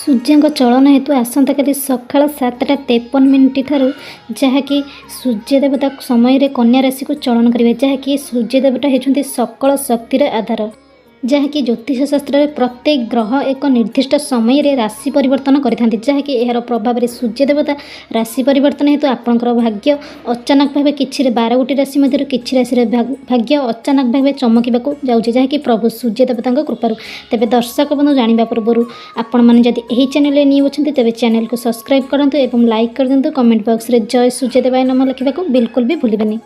ସୂର୍ଯ୍ୟଙ୍କ ଚଳନ ହେତୁ ଆସନ୍ତାକାଲି ସକାଳ 7ଟା 53 ମିନିଟ୍ ଠାରୁ, ଯାହାକି ସୂର୍ଯ୍ୟ ଦେବତା ସମୟରେ କନ୍ୟା ରାଶିକୁ ଚଳନ କରିବେ, ଯାହାକି ସୂର୍ଯ୍ୟ ଦେବତା ହେଉଛନ୍ତି ସକଳ ଶକ୍ତିର ଆଧାର। ଯାହାକି ଜ୍ୟୋତିଷ ଶାସ୍ତ୍ରରେ ପ୍ରତ୍ୟେକ ଗ୍ରହ ଏକ ନିର୍ଦ୍ଦିଷ୍ଟ ସମୟରେ ରାଶି ପରିବର୍ତ୍ତନ କରିଥାନ୍ତି, ଯାହାକି ଏହାର ପ୍ରଭାବରେ ସୂର୍ଯ୍ୟ ଦେବତା ରାଶି ପରିବର୍ତ୍ତନ ହେତୁ ଆପଣଙ୍କର ଭାଗ୍ୟ ଅଚାନକ ଭାବେ କିଛି 12 ଗୋଟି ରାଶି ମଧ୍ୟରୁ କିଛି ରାଶିର ଭାଗ୍ୟ ଅଚାନକ ଭାବେ ଚମକିବାକୁ ଯାଉଛି, ଯାହାକି ପ୍ରଭୁ ସୂର୍ଯ୍ୟ ଦେବତାଙ୍କ କୃପାରୁ। ତେବେ ଦର୍ଶକ ବନ୍ଧୁ, ଜାଣିବା ପୂର୍ବରୁ ଆପଣମାନେ ଯଦି ଏହି ଚ୍ୟାନେଲରେ ନ୍ୟୁ ଅଛନ୍ତି, ତେବେ ଚ୍ୟାନେଲକୁ ସବସ୍କ୍ରାଇବ୍ କରନ୍ତୁ ଏବଂ ଲାଇକ୍ କରିଦିଅନ୍ତୁ। କମେଣ୍ଟ ବକ୍ସରେ ଜୟ ସୂର୍ଯ୍ୟ ଦେବାୟ ନମଃ ଲେଖିବାକୁ ବିଲକୁଲ ବି ଭୁଲିବେନି।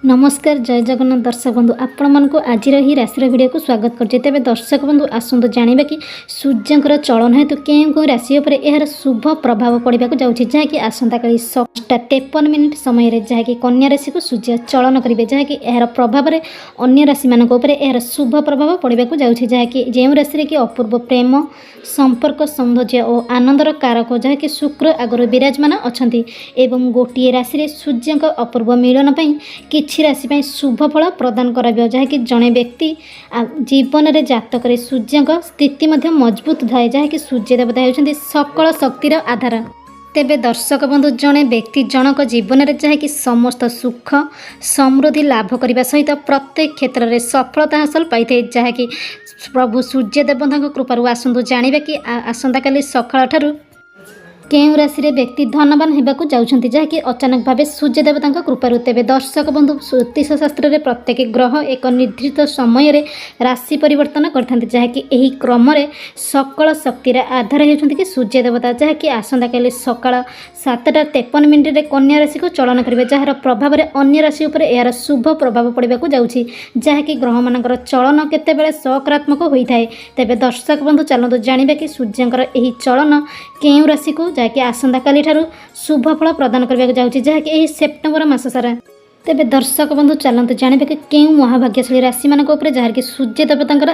ନମସ୍କାର, ଜୟ ଜଗନ୍ନାଥ। ଦର୍ଶକ ବନ୍ଧୁ, ଆପଣମାନଙ୍କୁ ଆଜିର ଏହି ରାଶିର ଭିଡ଼ିଓକୁ ସ୍ୱାଗତ କରୁଛି। ତେବେ ଦର୍ଶକ ବନ୍ଧୁ, ଆସନ୍ତୁ ଜାଣିବା କି ସୂର୍ଯ୍ୟଙ୍କର ଚଳନ ହେତୁ କେଉଁ କେଉଁ ରାଶି ଉପରେ ଏହାର ଶୁଭ ପ୍ରଭାବ ପଡ଼ିବାକୁ ଯାଉଛି, ଯାହାକି ଆସନ୍ତାକାଲି 7ଟା 53 ମିନିଟ୍ ସମୟରେ ଯାହାକି କନ୍ୟା ରାଶିକୁ ସୂର୍ଯ୍ୟ ଚଳନ କରିବେ, ଯାହାକି ଏହାର ପ୍ରଭାବରେ ଅନ୍ୟ ରାଶିମାନଙ୍କ ଉପରେ ଏହାର ଶୁଭ ପ୍ରଭାବ ପଡ଼ିବାକୁ ଯାଉଛି। ଯାହାକି ଯେଉଁ ରାଶିରେ କି ଅପୂର୍ବ ପ୍ରେମ, ସମ୍ପର୍କ, ସୌନ୍ଦର୍ଯ୍ୟ ଓ ଆନନ୍ଦର କାରକ, ଯାହାକି ଶୁକ୍ର ଆଗରୁ ବିରାଜମାନ ଅଛନ୍ତି ଏବଂ ଗୋଟିଏ ରାଶିରେ ସୂର୍ଯ୍ୟଙ୍କ ଅପୂର୍ବ ମିଳନ ପାଇଁ କିଛି ରାଶି ପାଇଁ ଶୁଭ ଫଳ ପ୍ରଦାନ କରାଯିବ। ଯାହାକି ଜଣେ ବ୍ୟକ୍ତି ଜୀବନରେ ଜାତକରେ ସୂର୍ଯ୍ୟଙ୍କ ସ୍ଥିତି ମଧ୍ୟ ମଜବୁତ ଥାଏ, ଯାହାକି ସୂର୍ଯ୍ୟ ଦେବତା ହେଉଛନ୍ତି ସକଳ ଶକ୍ତିର ଆଧାର। ତେବେ ଦର୍ଶକ ବନ୍ଧୁ, ଜଣେ ବ୍ୟକ୍ତି ଜଣକ ଜୀବନରେ ଯାହାକି ସମସ୍ତ ସୁଖ ସମୃଦ୍ଧି ଲାଭ କରିବା ସହିତ ପ୍ରତ୍ୟେକ କ୍ଷେତ୍ରରେ ସଫଳତା ହାସଲ ପାଇଥାଏ, ଯାହାକି ପ୍ରଭୁ ସୂର୍ଯ୍ୟ ଦେବତାଙ୍କ କୃପାରୁ। ଆସନ୍ତୁ ଜାଣିବା କି ଆସନ୍ତାକାଲି ସକାଳଠାରୁ କେଉଁ ରାଶିରେ ବ୍ୟକ୍ତି ଧନବାନ ହେବାକୁ ଯାଉଛନ୍ତି, ଯାହାକି ଅଚାନକ ଭାବେ ସୂର୍ଯ୍ୟ ଦେବତାଙ୍କ କୃପାରୁ। ତେବେ ଦର୍ଶକ ବନ୍ଧୁ, ଜ୍ୟୋତିଷ ଶାସ୍ତ୍ରରେ ପ୍ରତ୍ୟେକ ଗ୍ରହ ଏକ ନିର୍ଦ୍ଦିଷ୍ଟ ସମୟରେ ରାଶି ପରିବର୍ତ୍ତନ କରିଥାନ୍ତି, ଯାହାକି ଏହି କ୍ରମରେ ସକଳ ଶକ୍ତିର ଆଧାର ହେଉଛନ୍ତି କି ସୂର୍ଯ୍ୟ ଦେବତା, ଯାହାକି ଆସନ୍ତାକାଲି ସକାଳ 7ଟା 53 ମିନିଟ୍ରେ କନ୍ୟା ରାଶିକୁ ଚଳନ କରିବେ, ଯାହାର ପ୍ରଭାବରେ ଅନ୍ୟ ରାଶି ଉପରେ ଏହାର ଶୁଭ ପ୍ରଭାବ ପଡ଼ିବାକୁ ଯାଉଛି, ଯାହାକି ଗ୍ରହମାନଙ୍କର ଚଳନ କେତେବେଳେ ସକାରାତ୍ମକ ହୋଇଥାଏ। ତେବେ ଦର୍ଶକ ବନ୍ଧୁ, ଚାଲନ୍ତୁ ଜାଣିବା କି ସୂର୍ଯ୍ୟଙ୍କର ଏହି ଚଳନ କେଉଁ ରାଶିକୁ ଯାହାକି ଆସନ୍ତାକାଲି ଠାରୁ ଶୁଭ ଫଳ ପ୍ରଦାନ କରିବାକୁ ଯାଉଛି, ଯାହାକି ଏହି ସେପ୍ଟେମ୍ବର ମାସ ସାରା। ତେବେ ଦର୍ଶକ ବନ୍ଧୁ, ଚାଲନ୍ତୁ ଜାଣିବା କି କେଉଁ ମହାଭାଗ୍ୟଶାଳୀ ରାଶିମାନଙ୍କ ଉପରେ ଯାହାକି ସୂର୍ଯ୍ୟ ଦେବତାଙ୍କର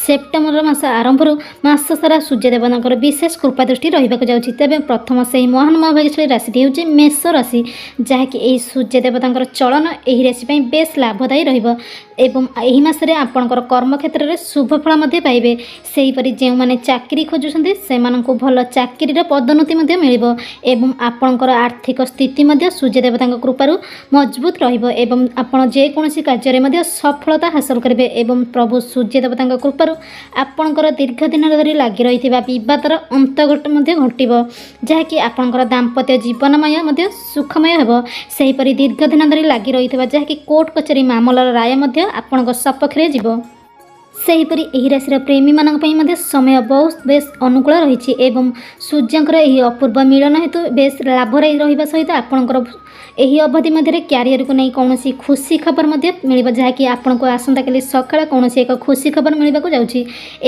ସେପ୍ଟେମ୍ବର ମାସ ଆରମ୍ଭରୁ ମାସ ସାରା ସୂର୍ଯ୍ୟ ଦେବତାଙ୍କର ବିଶେଷ କୃପା ଦୃଷ୍ଟି ରହିବାକୁ ଯାଉଛି। ତେବେ ପ୍ରଥମ ସେହି ମହାନ ମହାଭାଗ୍ୟଶାଳୀ ରାଶିଟି ହେଉଛି ମେଷ ରାଶି, ଯାହାକି ଏହି ସୂର୍ଯ୍ୟ ଦେବତାଙ୍କର ଚଳନ ଏହି ରାଶି ପାଇଁ ବେଶ ଲାଭଦାୟୀ ରହିବ ଏବଂ ଏହି ମାସରେ ଆପଣଙ୍କର କର୍ମକ୍ଷେତ୍ରରେ ଶୁଭ ଫଳ ମଧ୍ୟ ପାଇବେ। ସେହିପରି ଯେଉଁମାନେ ଚାକିରି ଖୋଜୁଛନ୍ତି, ସେମାନଙ୍କୁ ଭଲ ଚାକିରିର ପଦୋନ୍ନତି ମଧ୍ୟ ମିଳିବ ଏବଂ ଆପଣଙ୍କର ଆର୍ଥିକ ସ୍ଥିତି ମଧ୍ୟ ସୂର୍ଯ୍ୟ ଦେବତାଙ୍କ କୃପାରୁ ମଜବୁତ ରହିବ ଏବଂ ଆପଣ ଯେକୌଣସି କାର୍ଯ୍ୟରେ ମଧ୍ୟ ସଫଳତା ହାସଲ କରିବେ। ଏବଂ ପ୍ରଭୁ ସୂର୍ଯ୍ୟ ଦେବତାଙ୍କ କୃପାରୁ ଆପଣଙ୍କର ଦୀର୍ଘ ଦିନ ଧରି ଲାଗି ରହିଥିବା ବିବାଦର ଅନ୍ତ ମଧ୍ୟ ଘଟିବ, ଯାହାକି ଆପଣଙ୍କର ଦାମ୍ପତ୍ୟ ଜୀବନମୟ ମଧ୍ୟ ସୁଖମୟ ହେବ। ସେହିପରି ଦୀର୍ଘ ଦିନ ଧରି ଲାଗି ରହିଥିବା ଯାହାକି କୋର୍ଟ କଚେରୀ ମାମଲାର ରାୟ ମଧ୍ୟ ଆପଣଙ୍କ ସପକ୍ଷରେ ଯିବ। ସେହିପରି ଏହି ରାଶିର ପ୍ରେମୀମାନଙ୍କ ପାଇଁ ମଧ୍ୟ ସମୟ ବହୁତ ବେଶ ଅନୁକୂଳ ରହିଛି ଏବଂ ସୂର୍ଯ୍ୟଙ୍କର ଏହି ଅପୂର୍ବ ମିଳନ ହେତୁ ବେଶ ଲାଭରେ ରହିବା ସହିତ ଆପଣଙ୍କର ଏହି ଅବଧି ମଧ୍ୟରେ କ୍ୟାରିୟରକୁ ନେଇ କୌଣସି ଖୁସି ଖବର ମଧ୍ୟ ମିଳିବ, ଯାହାକି ଆପଣଙ୍କୁ ଆସନ୍ତାକାଲି ସକାଳେ କୌଣସି ଏକ ଖୁସି ଖବର ମିଳିବାକୁ ଯାଉଛି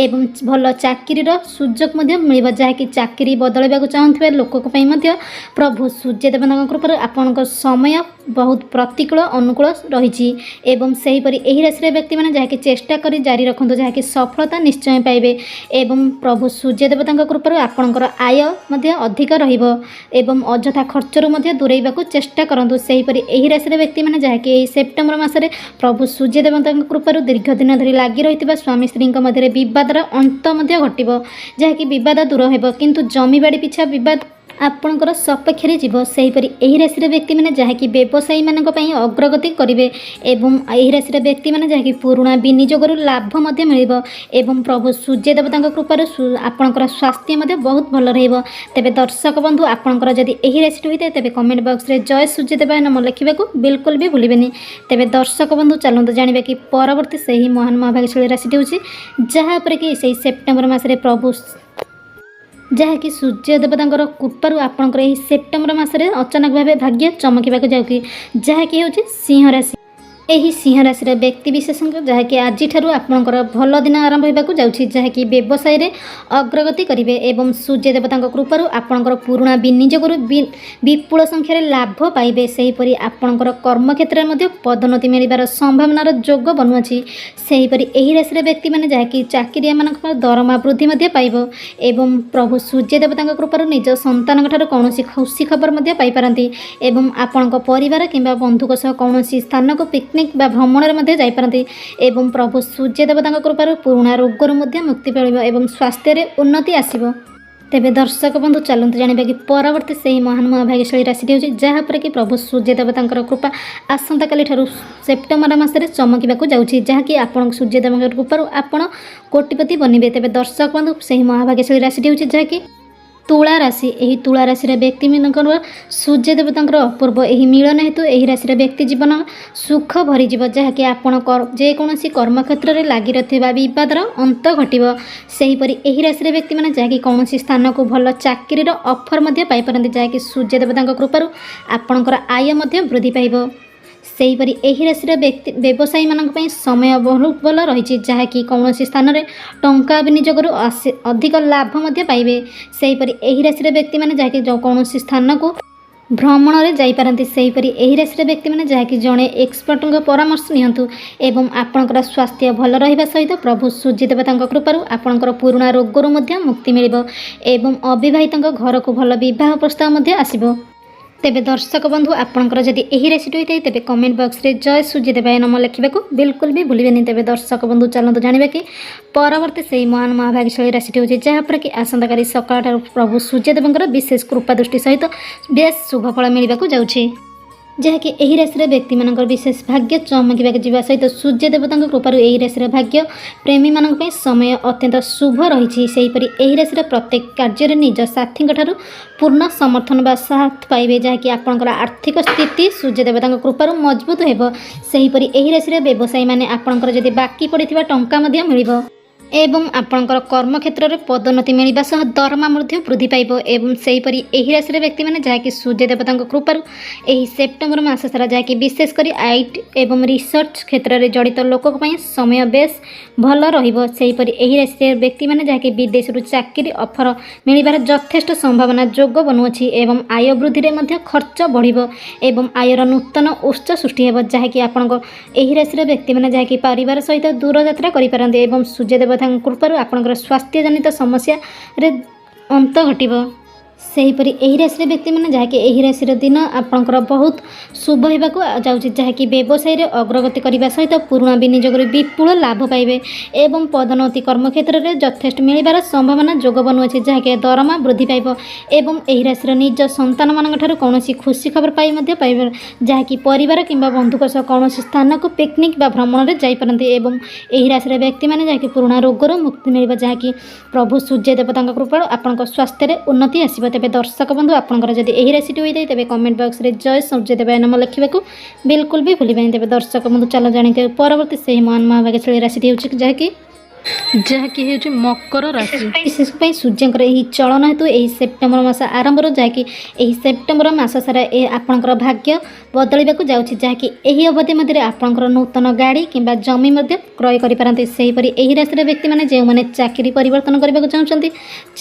ଏବଂ ଭଲ ଚାକିରିର ସୁଯୋଗ ମଧ୍ୟ ମିଳିବ। ଯାହାକି ଚାକିରି ବଦଳାଇବାକୁ ଚାହୁଁଥିବା ଲୋକଙ୍କ ପାଇଁ ମଧ୍ୟ ପ୍ରଭୁ ସୂର୍ଯ୍ୟ ଦେବତାଙ୍କ କୃପାରୁ ଆପଣଙ୍କ ସମୟ ବହୁତ ପ୍ରତିକୂଳ ଅନୁକୂଳ ରହିଛି। ଏବଂ ସେହିପରି ଏହି ରାଶିର ବ୍ୟକ୍ତିମାନେ ଯାହାକି ଚେଷ୍ଟା କରି ଜାରି ରଖନ୍ତୁ, ଯାହାକି ସଫଳତା ନିଶ୍ଚୟ ପାଇବେ ଏବଂ ପ୍ରଭୁ ସୂର୍ଯ୍ୟ ଦେବତାଙ୍କ କୃପାରୁ ଆପଣଙ୍କର ଆୟ ମଧ୍ୟ ଅଧିକ ରହିବ ଏବଂ ଅଯଥା ଖର୍ଚ୍ଚରୁ ମଧ୍ୟ ଦୂରେଇବାକୁ ଚେଷ୍ଟା କରନ୍ତୁ। ସେହିପରି ଏହି ରାଶିର ବ୍ୟକ୍ତିମାନେ ଯାହାକି ଏହି ସେପ୍ଟେମ୍ବର ମାସରେ ପ୍ରଭୁ ସୂର୍ଯ୍ୟ ଦେବତାଙ୍କ କୃପାରୁ ଦୀର୍ଘ ଦିନ ଧରି ଲାଗି ରହିଥିବା ସ୍ୱାମୀ ସ୍ତ୍ରୀଙ୍କ ମଧ୍ୟରେ ବିବାଦର ଅନ୍ତ ମଧ୍ୟ ଘଟିବ, ଯାହାକି ବିବାଦ ଦୂର ହେବ, କିନ୍ତୁ ଜମିବାଡ଼ି ପିଛା ବିବାଦ ଆପଣଙ୍କର ସପକ୍ଷରେ ଯିବ। ସେହିପରି ଏହି ରାଶିର ବ୍ୟକ୍ତିମାନେ ଯାହାକି ବ୍ୟବସାୟୀମାନଙ୍କ ପାଇଁ ଅଗ୍ରଗତି କରିବେ ଏବଂ ଏହି ରାଶିର ବ୍ୟକ୍ତିମାନେ ଯାହାକି ପୁରୁଣା ବିନିଯୋଗରୁ ଲାଭ ମଧ୍ୟ ମିଳିବ ଏବଂ ପ୍ରଭୁ ସୂର୍ଯ୍ୟ ଦେବତାଙ୍କ କୃପାରୁ ଆପଣଙ୍କର ସ୍ୱାସ୍ଥ୍ୟ ମଧ୍ୟ ବହୁତ ଭଲ ରହିବ। ତେବେ ଦର୍ଶକ ବନ୍ଧୁ, ଆପଣଙ୍କର ଯଦି ଏହି ରାଶିଟି ହୋଇଥାଏ, ତେବେ କମେଣ୍ଟ ବକ୍ସରେ ଜୟ ସୂର୍ଯ୍ୟ ଦେବାୟ ନମଃ ଲେଖିବାକୁ ବିଲକୁଲ ବି ଭୁଲିବେନି। ତେବେ ଦର୍ଶକ ବନ୍ଧୁ, ଚାଲନ୍ତୁ ଜାଣିବା କି ପରବର୍ତ୍ତୀ ସେହି ମହାନ ମହାଭାଗ୍ୟଶାଳୀ ରାଶିଟି ହେଉଛି, ଯାହା ଉପରେ କି ସେହି ସେପ୍ଟେମ୍ବର ମାସରେ ପ୍ରଭୁ ଯାହାକି ସୂର୍ଯ୍ୟ ଦେବତାଙ୍କର କୃପାରୁ ଆପଣଙ୍କର ଏହି ସେପ୍ଟେମ୍ବର ମାସରେ ଅଚାନକ ଭାବେ ଭାଗ୍ୟ ଚମକିବାକୁ ଯାଉଛି, ଯାହାକି ହେଉଛି ସିଂହ ରାଶି। ଏହି ସିଂହ ରାଶିର ବ୍ୟକ୍ତି ବିଶେଷଙ୍କ ଯାହାକି ଆଜିଠାରୁ ଆପଣଙ୍କର ଭଲ ଦିନ ଆରମ୍ଭ ହେବାକୁ ଯାଉଛି, ଯାହାକି ବ୍ୟବସାୟରେ ଅଗ୍ରଗତି କରିବେ ଏବଂ ସୂର୍ଯ୍ୟ ଦେବତାଙ୍କ କୃପାରୁ ଆପଣଙ୍କର ପୁରୁଣା ବିନିଯୋଗରୁ ବିପୁଳ ସଂଖ୍ୟାରେ ଲାଭ ପାଇବେ। ସେହିପରି ଆପଣଙ୍କର କର୍ମକ୍ଷେତ୍ରରେ ମଧ୍ୟ ପଦୋନ୍ନତି ମିଳିବାର ସମ୍ଭାବନାର ଯୋଗ ବନୁଅଛି। ସେହିପରି ଏହି ରାଶିର ବ୍ୟକ୍ତିମାନେ ଯାହାକି ଚାକିରିଆମାନଙ୍କ ଦରମା ବୃଦ୍ଧି ମଧ୍ୟ ପାଇବ ଏବଂ ପ୍ରଭୁ ସୂର୍ଯ୍ୟ ଦେବତାଙ୍କ କୃପାରୁ ନିଜ ସନ୍ତାନଙ୍କ ଠାରୁ କୌଣସି ଖୁସି ଖବର ମଧ୍ୟ ପାଇପାରନ୍ତି ଏବଂ ଆପଣଙ୍କ ପରିବାର କିମ୍ବା ବନ୍ଧୁଙ୍କ ସହ କୌଣସି ସ୍ଥାନକୁ ପିକନିକ୍ ବା ଭ୍ରମଣରେ ମଧ୍ୟ ଯାଇପାରନ୍ତି। ଏବଂ ପ୍ରଭୁ ସୂର୍ଯ୍ୟ ଦେବତାଙ୍କ କୃପାରୁ ପୁରୁଣା ରୋଗରୁ ମଧ୍ୟ ମୁକ୍ତି ମିଳିବ ଏବଂ ସ୍ୱାସ୍ଥ୍ୟରେ ଉନ୍ନତି ଆସିବ। ତେବେ ଦର୍ଶକ ବନ୍ଧୁ, ଚାଲନ୍ତୁ ଜାଣିବା କି ପରବର୍ତ୍ତୀ ସେହି ମହାନ ମହାଭାଗ୍ୟଶାଳୀ ରାଶିଟି ହେଉଛି, ଯାହାପରେ କି ପ୍ରଭୁ ସୂର୍ଯ୍ୟ ଦେବତାଙ୍କର କୃପା ଆସନ୍ତାକାଲି ଠାରୁ ସେପ୍ଟେମ୍ବର ମାସରେ ଚମକିବାକୁ ଯାଉଛି, ଯାହାକି ଆପଣଙ୍କ ସୂର୍ଯ୍ୟ ଦେବଙ୍କର କୃପାରୁ ଆପଣ କୋଟିପତି ବନିବେ। ତେବେ ଦର୍ଶକ ବନ୍ଧୁ, ସେହି ମହାଭାଗ୍ୟଶାଳୀ ରାଶିଟି ହେଉଛି ଯାହାକି ତୁଳା ରାଶି। ଏହି ତୁଳା ରାଶିର ବ୍ୟକ୍ତିମାନଙ୍କର ସୂର୍ଯ୍ୟ ଦେବତାଙ୍କର ଅପୂର୍ବ ଏହି ମିଳନ ହେତୁ ଏହି ରାଶିର ବ୍ୟକ୍ତି ଜୀବନ ସୁଖ ଭରିଯିବ, ଯାହାକି ଆପଣ ଯେକୌଣସି କର୍ମକ୍ଷେତ୍ରରେ ଲାଗି ରହିଥିବା ବିବାଦର ଅନ୍ତ ଘଟିବ। ସେହିପରି ଏହି ରାଶିର ବ୍ୟକ୍ତିମାନେ ଯାହାକି କୌଣସି ସ୍ଥାନକୁ ଭଲ ଚାକିରିର ଅଫର୍ ମଧ୍ୟ ପାଇପାରନ୍ତି, ଯାହାକି ସୂର୍ଯ୍ୟ ଦେବତାଙ୍କ କୃପାରୁ ଆପଣଙ୍କର ଆୟ ମଧ୍ୟ ବୃଦ୍ଧି ପାଇବ। ସେହିପରି ଏହି ରାଶିର ବ୍ୟକ୍ତି ବ୍ୟବସାୟୀମାନଙ୍କ ପାଇଁ ସମୟ ବହୁତ ଭଲ ରହିଛି, ଯାହାକି କୌଣସି ସ୍ଥାନରେ ଟଙ୍କା ବିନିଯୋଗରୁ ଅଧିକ ଲାଭ ମଧ୍ୟ ପାଇବେ। ସେହିପରି ଏହି ରାଶିର ବ୍ୟକ୍ତିମାନେ ଯାହାକି କୌଣସି ସ୍ଥାନକୁ ଭ୍ରମଣରେ ଯାଇପାରନ୍ତି। ସେହିପରି ଏହି ରାଶିର ବ୍ୟକ୍ତିମାନେ ଯାହାକି ଜଣେ ଏକ୍ସପର୍ଟଙ୍କ ପରାମର୍ଶ ନିଅନ୍ତୁ ଏବଂ ଆପଣଙ୍କର ସ୍ୱାସ୍ଥ୍ୟ ଭଲ ରହିବା ସହିତ ପ୍ରଭୁ ସୂର୍ଯ୍ୟ ଦେବତାଙ୍କ କୃପାରୁ ଆପଣଙ୍କର ପୁରୁଣା ରୋଗରୁ ମଧ୍ୟ ମୁକ୍ତି ମିଳିବ ଏବଂ ଅବିବାହିତଙ୍କ ଘରକୁ ଭଲ ବିବାହ ପ୍ରସ୍ତାବ ମଧ୍ୟ ଆସିବ। ତେବେ ଦର୍ଶକ ବନ୍ଧୁ, ଆପଣଙ୍କର ଯଦି ଏହି ରାଶିଟି ହୋଇଥାଏ, ତେବେ କମେଣ୍ଟ ବକ୍ସରେ ଜୟ ସୂର୍ଯ୍ୟ ଦେବାୟ ନମ ଲେଖିବାକୁ ବିଲକୁଲ ବି ଭୁଲିବେନି। ତେବେ ଦର୍ଶକ ବନ୍ଧୁ, ଚାଲନ୍ତୁ ଜାଣିବା କି ପରବର୍ତ୍ତୀ ସେହି ମହାନ ମହାଭାଗ୍ୟଶାଳୀ ରାଶିଟି ହେଉଛି, ଯାହାପରେ କି ଆସନ୍ତାକାଲି ସକାଳଠାରୁ ପ୍ରଭୁ ସୂର୍ଯ୍ୟଦେବଙ୍କର ବିଶେଷ କୃପା ଦୃଷ୍ଟି ସହିତ ବେଶ ଶୁଭ ଫଳ ମିଳିବାକୁ ଯାଉଛି, ଯାହାକି ଏହି ରାଶିର ବ୍ୟକ୍ତିମାନଙ୍କର ବିଶେଷ ଭାଗ୍ୟ ଚମକିବାକୁ ଯିବା ସହିତ ସୂର୍ଯ୍ୟ ଦେବତାଙ୍କ କୃପାରୁ ଏହି ରାଶିର ଭାଗ୍ୟ ପ୍ରେମୀମାନଙ୍କ ପାଇଁ ସମୟ ଅତ୍ୟନ୍ତ ଶୁଭ ରହିଛି। ସେହିପରି ଏହି ରାଶିର ପ୍ରତ୍ୟେକ କାର୍ଯ୍ୟରେ ନିଜ ସାଥୀଙ୍କ ଠାରୁ ପୂର୍ଣ୍ଣ ସମର୍ଥନ ବା ସାଥ ପାଇବେ, ଯାହାକି ଆପଣଙ୍କର ଆର୍ଥିକ ସ୍ଥିତି ସୂର୍ଯ୍ୟ ଦେବତାଙ୍କ କୃପାରୁ ମଜବୁତ ହେବ। ସେହିପରି ଏହି ରାଶିର ବ୍ୟବସାୟୀମାନେ ଆପଣଙ୍କର ଯଦି ବାକି ପଡ଼ିଥିବା ଟଙ୍କା ମଧ୍ୟ ମିଳିବ ଏବଂ ଆପଣଙ୍କର କର୍ମକ୍ଷେତ୍ରରେ ପଦୋନ୍ନତି ମିଳିବା ସହ ଦରମା ମଧ୍ୟ ବୃଦ୍ଧି ପାଇବ। ଏବଂ ସେହିପରି ଏହି ରାଶିର ବ୍ୟକ୍ତିମାନେ ଯାହାକି ସୂର୍ଯ୍ୟ ଦେବତାଙ୍କ କୃପାରୁ ଏହି ସେପ୍ଟେମ୍ବର ମାସ ସାରା ଯାହାକି ବିଶେଷ କରି IT ଏବଂ ରିସର୍ଚ୍ଚ କ୍ଷେତ୍ରରେ ଜଡ଼ିତ ଲୋକଙ୍କ ପାଇଁ ସମୟ ବେଶ ଭଲ ରହିବ। ସେହିପରି ଏହି ରାଶିର ବ୍ୟକ୍ତିମାନେ ଯାହାକି ବିଦେଶରୁ ଚାକିରି ଅଫର ମିଳିବାର ଯଥେଷ୍ଟ ସମ୍ଭାବନା ଯୋଗ ବନୁଅଛି ଏବଂ ଆୟ ବୃଦ୍ଧିରେ ମଧ୍ୟ ଖର୍ଚ୍ଚ ବଢ଼ିବ ଏବଂ ଆୟର ନୂତନ ଉତ୍ସ ସୃଷ୍ଟି ହେବ, ଯାହାକି ଆପଣଙ୍କ ଏହି ରାଶିର ବ୍ୟକ୍ତିମାନେ ଯାହାକି ପରିବାର ସହିତ ଦୂରଯାତ୍ରା କରିପାରନ୍ତି ଏବଂ ସୂର୍ଯ୍ୟ ଦେବତାଙ୍କ କୃପାରୁ ଆପଣଙ୍କର ସ୍ୱାସ୍ଥ୍ୟଜନିତ ସମସ୍ୟାରେ ଅନ୍ତ ଘଟିବ। ସେହିପରି ଏହି ରାଶିର ବ୍ୟକ୍ତିମାନେ ଯାହାକି ଏହି ରାଶିର ଦିନ ଆପଣଙ୍କର ବହୁତ ଶୁଭ ହେବାକୁ ଯାଉଛି, ଯାହାକି ବ୍ୟବସାୟରେ ଅଗ୍ରଗତି କରିବା ସହିତ ପୁରୁଣା ବିନିଯୋଗରୁ ବିପୁଳ ଲାଭ ପାଇବେ ଏବଂ ପଦୋନ୍ନତି କର୍ମକ୍ଷେତ୍ରରେ ଯଥେଷ୍ଟ ମିଳିବାର ସମ୍ଭାବନା ଯୋଗ ବନୁଅଛି, ଯାହାକି ଦରମା ବୃଦ୍ଧି ପାଇବ। ଏବଂ ଏହି ରାଶିର ନିଜ ସନ୍ତାନମାନଙ୍କ ଠାରୁ କୌଣସି ଖୁସି ଖବର ପାଇ ମଧ୍ୟ ପାଇବେ, ଯାହାକି ପରିବାର କିମ୍ବା ବନ୍ଧୁଙ୍କ ସହ କୌଣସି ସ୍ଥାନକୁ ପିକନିକ୍ ବା ଭ୍ରମଣରେ ଯାଇପାରନ୍ତି। ଏବଂ ଏହି ରାଶିର ବ୍ୟକ୍ତିମାନେ ଯାହାକି ପୁରୁଣା ରୋଗରୁ ମୁକ୍ତି ମିଳିବ, ଯାହାକି ପ୍ରଭୁ ସୂର୍ଯ୍ୟ ଦେବତାଙ୍କ କୃପାରୁ ଆପଣଙ୍କ ସ୍ୱାସ୍ଥ୍ୟରେ ଉନ୍ନତି ଆସିବ। ତେବେ ଦର୍ଶକ ବନ୍ଧୁ, ଆପଣଙ୍କର ଯଦି ଏହି ରାଶିଟି ହୋଇଥାଏ, ତେବେ କମେଣ୍ଟ ବକ୍ସରେ ଜୟ ସୂର୍ଯ୍ୟ ଦେବାୟ ନମ ଲେଖିବାକୁ ବିଲକୁଲ ବି ଭୁଲିବେନି। ତେବେ ଦର୍ଶକ ବନ୍ଧୁ, ଚାଲ ଜାଣିତେ ପରବର୍ତ୍ତୀ ସେହି ମହାନ ମହାଭାଗ୍ୟଶାଳୀ ରାଶିଟି ହେଉଛି ଯାହାକି ଯାହାକି ହେଉଛି ମକର ରାଶି। ବିଶେଷ ପାଇଁ ସୂର୍ଯ୍ୟଙ୍କର ଏହି ଚଳନ ହେତୁ ଏହି ସେପ୍ଟେମ୍ବର ମାସ ଆରମ୍ଭରୁ, ଯାହାକି ଏହି ସେପ୍ଟେମ୍ବର ମାସ ସାରା ଏ ଆପଣଙ୍କର ଭାଗ୍ୟ ବଦଳିବାକୁ ଯାଉଛି, ଯାହାକି ଏହି ଅବଧି ମଧ୍ୟରେ ଆପଣଙ୍କର ନୂତନ ଗାଡ଼ି କିମ୍ବା ଜମି ମଧ୍ୟ କ୍ରୟ କରିପାରନ୍ତି। ସେହିପରି ଏହି ରାଶିର ବ୍ୟକ୍ତିମାନେ ଯେଉଁମାନେ ଚାକିରି ପରିବର୍ତ୍ତନ କରିବାକୁ ଚାହୁଁଛନ୍ତି,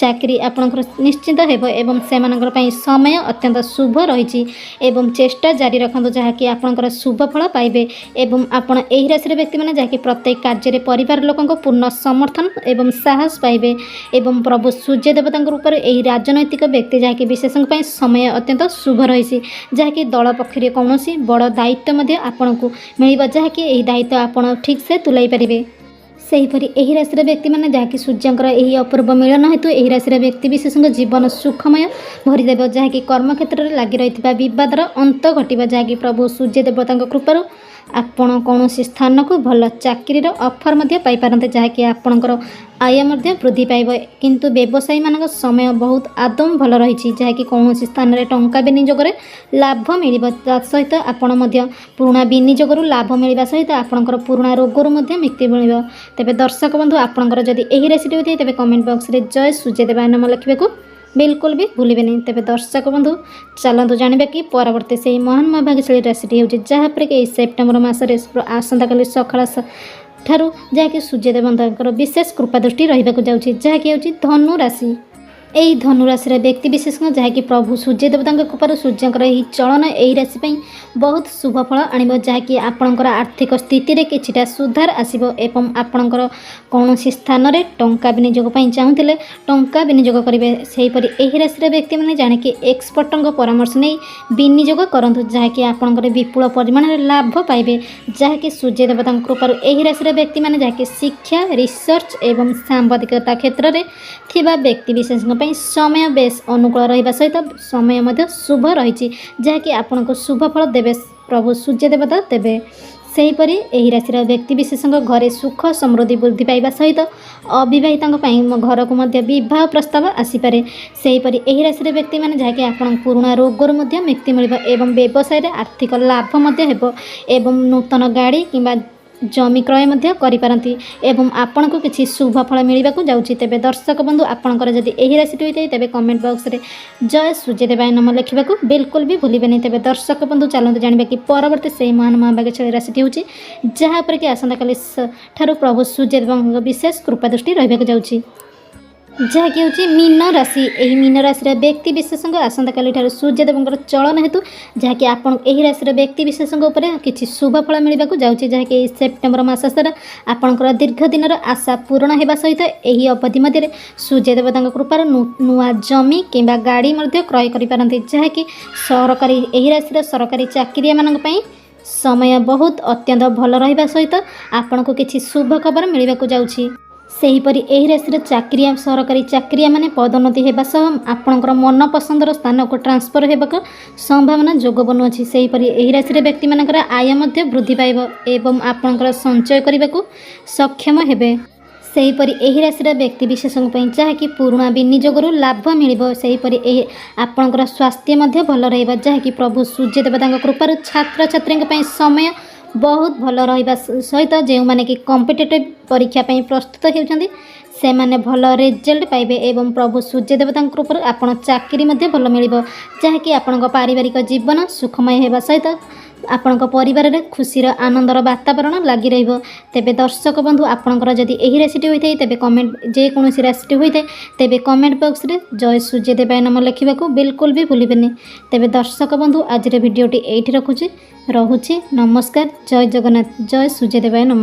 ଚାକିରି ଆପଣଙ୍କର ନିଶ୍ଚିତ ହେବ ଏବଂ ସେମାନଙ୍କର ପାଇଁ ସମୟ ଅତ୍ୟନ୍ତ ଶୁଭ ରହିଛି ଏବଂ ଚେଷ୍ଟା ଜାରି ରଖନ୍ତୁ, ଯାହାକି ଆପଣଙ୍କର ଶୁଭ ଫଳ ପାଇବେ। ଏବଂ ଆପଣ ଏହି ରାଶିର ବ୍ୟକ୍ତିମାନେ ଯାହାକି ପ୍ରତ୍ୟେକ କାର୍ଯ୍ୟରେ ପରିବାର ଲୋକଙ୍କ ପୂର୍ଣ୍ଣ ସମର୍ଥନ ଏବଂ ସାହସ ପାଇବେ ଏବଂ ପ୍ରଭୁ ସୂର୍ଯ୍ୟ ଦେବତାଙ୍କ ରୂପରେ ଏହି ରାଜନୈତିକ ବ୍ୟକ୍ତି ଯାହାକି ବିଶେଷଙ୍କ ପାଇଁ ସମୟ ଅତ୍ୟନ୍ତ ଶୁଭ ରହିଛି, ଯାହାକି ଦଳ ପକ୍ଷରେ କୌଣସି ବଡ଼ ଦାୟିତ୍ୱ ମଧ୍ୟ ଆପଣଙ୍କୁ ମିଳିବ, ଯାହାକି ଏହି ଦାୟିତ୍ୱ ଆପଣ ଠିକ୍ସେ ତୁଲାଇ ପାରିବେ। ସେହିପରି ଏହି ରାଶିର ବ୍ୟକ୍ତିମାନେ ଯାହାକି ସୂର୍ଯ୍ୟଙ୍କର ଏହି ଅପୂର୍ବ ମିଳନ ହେତୁ ଏହି ରାଶିର ବ୍ୟକ୍ତି ବିଶେଷଙ୍କ ଜୀବନ ସୁଖମୟ ଭରିଦେବ, ଯାହାକି କର୍ମକ୍ଷେତ୍ରରେ ଲାଗି ରହିଥିବା ବିବାଦର ଅନ୍ତ ଘଟିବ, ଯାହାକି ପ୍ରଭୁ ସୂର୍ଯ୍ୟ ଦେବତାଙ୍କ କୃପାରୁ ଆପଣ କୌଣସି ସ୍ଥାନକୁ ଭଲ ଚାକିରିର ଅଫର୍ ମଧ୍ୟ ପାଇପାରନ୍ତି, ଯାହାକି ଆପଣଙ୍କର ଆୟ ମଧ୍ୟ ବୃଦ୍ଧି ପାଇବ। କିନ୍ତୁ ବ୍ୟବସାୟୀମାନଙ୍କ ସମୟ ବହୁତ ଆଦୌ ଭଲ ରହିଛି, ଯାହାକି କୌଣସି ସ୍ଥାନରେ ଟଙ୍କା ବିନିଯୋଗରେ ଲାଭ ମିଳିବ। ତା ସହିତ ଆପଣ ମଧ୍ୟ ପୁରୁଣା ବିନିଯୋଗରୁ ଲାଭ ମିଳିବା ସହିତ ଆପଣଙ୍କର ପୁରୁଣା ରୋଗରୁ ମଧ୍ୟ ମୁକ୍ତି ମିଳିବ। ତେବେ ଦର୍ଶକ ବନ୍ଧୁ, ଆପଣଙ୍କର ଯଦି ଏହି ରାଶିଟି ହୋଇଥାଏ, ତେବେ କମେଣ୍ଟ ବକ୍ସରେ ଜୟ ସୂର୍ଯ୍ୟ ଦେବାୟ ନମ ଲେଖିବାକୁ ବିଲକୁଲ ବି ଭୁଲିବେନି। ତେବେ ଦର୍ଶକ ବନ୍ଧୁ, ଚାଲନ୍ତୁ ଜାଣିବା କି ପରବର୍ତ୍ତୀ ସେହି ମହାନ ମହାଭାଗ୍ୟଶାଳୀ ରାଶିଟି ହେଉଛି, ଯାହାପରେ କି ଏହି ସେପ୍ଟେମ୍ବର ମାସରେ ଆସନ୍ତାକାଲି ସକାଳ ଠାରୁ ଯାହାକି ସୂର୍ଯ୍ୟଦେବତାଙ୍କର ବିଶେଷ କୃପା ଦୃଷ୍ଟି ରହିବାକୁ ଯାଉଛି, ଯାହାକି ହେଉଛି ଧନୁ ରାଶି। ଏହି ଧନୁ ରାଶିର ବ୍ୟକ୍ତି ବିଶେଷଙ୍କ ଯାହାକି ପ୍ରଭୁ ସୂର୍ଯ୍ୟ ଦେବତାଙ୍କ କୃପାରୁ ସୂର୍ଯ୍ୟଙ୍କର ଏହି ଚଳନ ଏହି ରାଶି ପାଇଁ ବହୁତ ଶୁଭ ଫଳ ଆଣିବ, ଯାହାକି ଆପଣଙ୍କର ଆର୍ଥିକ ସ୍ଥିତିରେ କିଛିଟା ସୁଧାର ଆସିବ ଏବଂ ଆପଣଙ୍କର କୌଣସି ସ୍ଥାନରେ ଟଙ୍କା ବିନିଯୋଗ ପାଇଁ ଚାହୁଁଥିଲେ ଟଙ୍କା ବିନିଯୋଗ କରିବେ। ସେହିପରି ଏହି ରାଶିର ବ୍ୟକ୍ତିମାନେ ଜାଣିକି ଏକ୍ସପର୍ଟଙ୍କ ପରାମର୍ଶ ନେଇ ବିନିଯୋଗ କରନ୍ତୁ, ଯାହାକି ଆପଣଙ୍କର ବିପୁଳ ପରିମାଣରେ ଲାଭ ପାଇବେ, ଯାହାକି ସୂର୍ଯ୍ୟ ଦେବତାଙ୍କ କୃପାରୁ ଏହି ରାଶିର ବ୍ୟକ୍ତିମାନେ ଯାହାକି ଶିକ୍ଷା, ରିସର୍ଚ୍ଚ ଏବଂ ସାମ୍ବାଦିକତା କ୍ଷେତ୍ରରେ ଥିବା ବ୍ୟକ୍ତି ବିଶେଷଙ୍କ ପାଇଁ ପାଇଁ ସମୟ ବେଶ ଅନୁକୂଳ ରହିବା ସହିତ ସମୟ ମଧ୍ୟ ଶୁଭ ରହିଛି, ଯାହାକି ଆପଣଙ୍କୁ ଶୁଭ ଫଳ ଦେବେ, ପ୍ରଭୁ ସୂର୍ଯ୍ୟ ଦେବତା ଦେବେ। ସେହିପରି ଏହି ରାଶିର ବ୍ୟକ୍ତିବିଶେଷଙ୍କ ଘରେ ସୁଖ ସମୃଦ୍ଧି ବୃଦ୍ଧି ପାଇବା ସହିତ ଅବିବାହିତଙ୍କ ପାଇଁ ମୋ ଘରକୁ ମଧ୍ୟ ବିବାହ ପ୍ରସ୍ତାବ ଆସିପାରେ। ସେହିପରି ଏହି ରାଶିର ବ୍ୟକ୍ତିମାନେ, ଯାହାକି ଆପଣଙ୍କ ପୁରୁଣା ରୋଗରୁ ମଧ୍ୟ ମୁକ୍ତି ମିଳିବ ଏବଂ ବ୍ୟବସାୟରେ ଆର୍ଥିକ ଲାଭ ମଧ୍ୟ ହେବ ଏବଂ ନୂତନ ଗାଡ଼ି କିମ୍ବା ଜମି କ୍ରୟ ମଧ୍ୟ କରିପାରନ୍ତି ଏବଂ ଆପଣଙ୍କୁ କିଛି ଶୁଭ ଫଳ ମିଳିବାକୁ ଯାଉଛି। ତେବେ ଦର୍ଶକ ବନ୍ଧୁ, ଆପଣଙ୍କର ଯଦି ଏହି ରାଶିଟି ହୋଇଥାଏ, ତେବେ କମେଣ୍ଟ ବକ୍ସରେ ଜୟ ସୂର୍ଯ୍ୟଦେବାୟ ନମ ଲେଖିବାକୁ ବିଲକୁଲ ବି ଭୁଲିବେନି। ତେବେ ଦର୍ଶକ ବନ୍ଧୁ, ଚାଲନ୍ତୁ ଜାଣିବା କି ପରବର୍ତ୍ତୀ ସେହି ମହାନ ମହାଭାଗ୍ୟଶାଳୀ ରାଶିଟି ହେଉଛି, ଯାହା ଉପରେ କି ଆସନ୍ତାକାଲି ଠାରୁ ପ୍ରଭୁ ସୂର୍ଯ୍ୟଦେବଙ୍କ ବିଶେଷ କୃପା ଦୃଷ୍ଟି ରହିବାକୁ ଯାଉଛି, ଯାହାକି ହେଉଛି ମୀନ ରାଶି। ଏହି ମୀନ ରାଶିର ବ୍ୟକ୍ତି ବିଶେଷଙ୍କ ଆସନ୍ତାକାଲି ଠାରୁ ସୂର୍ଯ୍ୟଦେବଙ୍କର ଚଳନ ହେତୁ, ଯାହାକି ଆପଣ ଏହି ରାଶିର ବ୍ୟକ୍ତି ବିଶେଷଙ୍କ ଉପରେ କିଛି ଶୁଭ ଫଳ ମିଳିବାକୁ ଯାଉଛି, ଯାହାକି ଏହି ସେପ୍ଟେମ୍ବର ମାସ ସାରା ଆପଣଙ୍କର ଦୀର୍ଘ ଦିନର ଆଶା ପୂରଣ ହେବା ସହିତ ଏହି ଅବଧି ମଧ୍ୟରେ ସୂର୍ଯ୍ୟଦେବତାଙ୍କ କୃପାରୁ ନୂଆ ଜମି କିମ୍ବା ଗାଡ଼ି ମଧ୍ୟ କ୍ରୟ କରିପାରନ୍ତି। ଯାହାକି ସରକାରୀ ଏହି ରାଶିର ସରକାରୀ ଚାକିରିଆମାନଙ୍କ ପାଇଁ ସମୟ ବହୁତ ଅତ୍ୟନ୍ତ ଭଲ ରହିବା ସହିତ ଆପଣଙ୍କୁ କିଛି ଶୁଭ ଖବର ମିଳିବାକୁ ଯାଉଛି। ସେହିପରି ଏହି ରାଶିର ଚାକିରିଆ ସରକାରୀ ଚାକିରିଆମାନେ ପଦୋନ୍ନତି ହେବା ସହ ଆପଣଙ୍କର ମନପସନ୍ଦର ସ୍ଥାନକୁ ଟ୍ରାନ୍ସଫର ହେବାକୁ ସମ୍ଭାବନା ଯୋଗ ବନୁଅଛି। ସେହିପରି ଏହି ରାଶିର ବ୍ୟକ୍ତିମାନଙ୍କର ଆୟ ମଧ୍ୟ ବୃଦ୍ଧି ପାଇବ ଏବଂ ଆପଣଙ୍କର ସଞ୍ଚୟ କରିବାକୁ ସକ୍ଷମ ହେବେ। ସେହିପରି ଏହି ରାଶିର ବ୍ୟକ୍ତି ବିଶେଷଙ୍କ ପାଇଁ, ଯାହାକି ପୁରୁଣା ବିନିଯୋଗରୁ ଲାଭ ମିଳିବ। ସେହିପରି ଏହି ଆପଣଙ୍କର ସ୍ୱାସ୍ଥ୍ୟ ମଧ୍ୟ ଭଲ ରହିବ, ଯାହାକି ପ୍ରଭୁ ସୂର୍ଯ୍ୟ ଦେବତାଙ୍କ କୃପାରୁ ଛାତ୍ରଛାତ୍ରୀଙ୍କ ପାଇଁ ସମୟ ବହୁତ ଭଲ ରହିବା ସହିତ ଯେଉଁମାନେ କି କମ୍ପିଟେଟିଭ୍ ପରୀକ୍ଷା ପାଇଁ ପ୍ରସ୍ତୁତ ହେଉଛନ୍ତି, ସେମାନେ ଭଲ ରେଜଲ୍ଟ ପାଇବେ ଏବଂ ପ୍ରଭୁ ସୂର୍ଯ୍ୟ ଦେବତାଙ୍କ କୃପାରୁ ଆପଣ ଚାକିରି ମଧ୍ୟ ଭଲ ମିଳିବ, ଯାହାକି ଆପଣଙ୍କ ପାରିବାରିକ ଜୀବନ ସୁଖମୟ ହେବା ସହିତ ଆପଣଙ୍କ ପରିବାରରେ ଖୁସିର ଆନନ୍ଦର ବାତାବରଣ ଲାଗି ରହିବ। ତେବେ ଦର୍ଶକ ବନ୍ଧୁ, ଆପଣଙ୍କର ଯଦି ଏହି ରାଶିଟି ହୋଇଥାଏ, ତେବେ କମେଣ୍ଟ ଯେକୌଣସି ରାଶିଟି ହୋଇଥାଏ, ତେବେ କମେଣ୍ଟ ବକ୍ସରେ ଜୟ ସୂର୍ଯ୍ୟଦେବାୟ ନମ ଲେଖିବାକୁ ବିଲକୁଲ ବି ଭୁଲିବେନି। ତେବେ ଦର୍ଶକ ବନ୍ଧୁ, ଆଜିର ଭିଡ଼ିଓଟି ଏଇଠି ରଖୁଛି, ରହୁଛି। ନମସ୍କାର, ଜୟ ଜଗନ୍ନାଥ, ଜୟ ସୂର୍ଯ୍ୟଦେବାୟ ନମ।